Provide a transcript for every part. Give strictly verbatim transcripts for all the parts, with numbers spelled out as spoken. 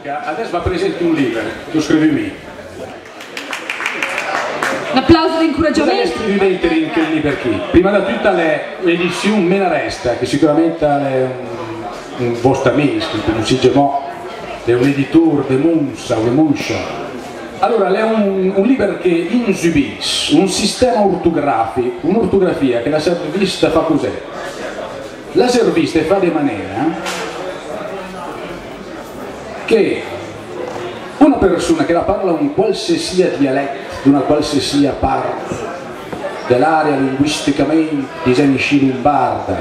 Adès va presenti un liber, l'ho scrivü mi. Un aplaus de incuragiament. Cus'è che l'è scrivü denter in chel liber chì? Prima de tüt l'è l'ediziun Menaresta, che sicürament l'è un, un vòster amis, che cunusì giamò, l'è un editur de Munsa, o de Munsa. Alura, l'è un, un liber che insübìs un sistema ortografich, un'ortografia che la servìs a fà cus'è? La servìs a fà de manera che una persuna che la parla un qualsessia dialett d'una qualsessia part de l'area linguisticament, disem inscì, lumbarda,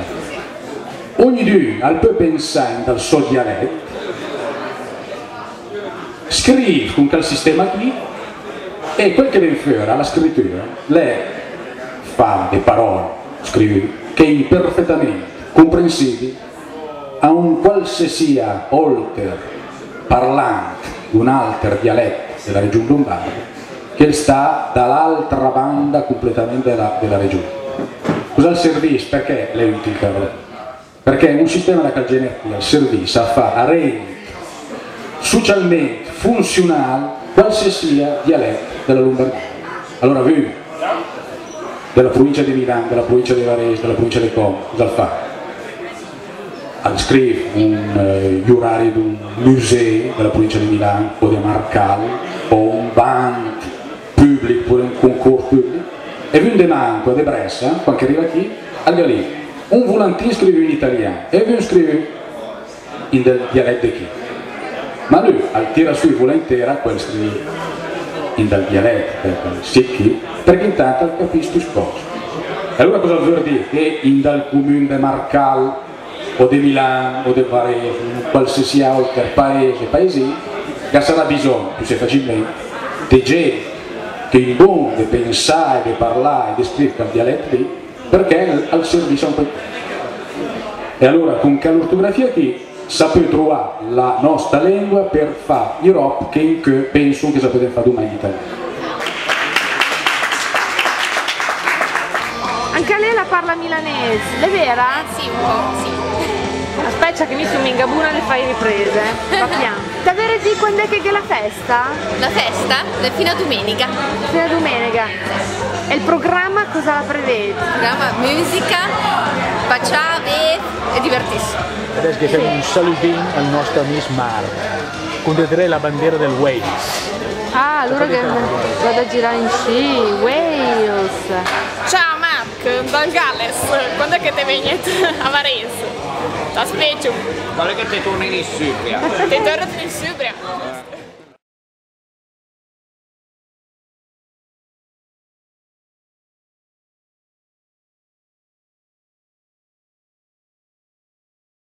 ognidün al pö pensà in dal sò dialett, scriv cun chel sistema chì, e quel che ven föra, la scritüra, l'è fà de paròl scrivü che in perfetament cumprensibül a un qualsessia olter parlant d'un alter dialett de la region lumbarda, che el sta da l'altra banda cumpletament de la, de la region. Cus'al servìs? Perché l'è ütil chel rob? Perché un sistema de chel gener al servìs a fà, a rend sucialment funziunal qualsessia dialett de la Lumbardia. Alura, vün de la pruvincia de Milan, de la pruvincia de Vares, de la pruvincia de Com, cus'al fa? Al scriv un, eh, i urari d'un müsee de la pruvincia de Milan, o de Marcal, o un band püblich, pur un cuncurs püblich, e vün de Mantua, de Bressa, quand che riva chì, al gh'à lì un vulantin scrivü in italian e vün scrivü in del dialett de chì. Ma lü al tira sü vulentera quel scrivü in del dialett, quel, quel sì chì, perché intant al capìs tüscòs. E alura cus'al vör dì? Che in del cumün de Marcal, o de Milan, o de Vares, o in qualsessia alter paes, paesin, ghe sarà bisògn, püssee facilment, de gent che in bon de pensà e de parlà e de scriv chel dialett lì, perché al, al servìs un pò. E alura, cun chel ortografia chì, sa pö truvà la nòsta lengua per fà i rob che incö pensun che sa pöden fà dumà in italian. Anca lee la parla milanes, l'è vera? Sì, un po', sì. Aspèta che mi sun minga buna de fà i riprese, eh. Va pian. Te vöret dì quand'è che gh'è la festa? La festa? L'è fina dumenica. Fina dumenica. E el programa cosa la prevéd? Programa, müsica, pacià, bev e divertiss. Adess ghe fem un salüdin al nòst amis Marc, cun dedree la bandera del Wales. Ah, alura che vada a girà inscì, Wales. Ciao Marc, dal Galles, quand'è che te vegnet a Vares? T'aspèto. Quand'è che te tornet in Insubria? Te tornet in Insubria?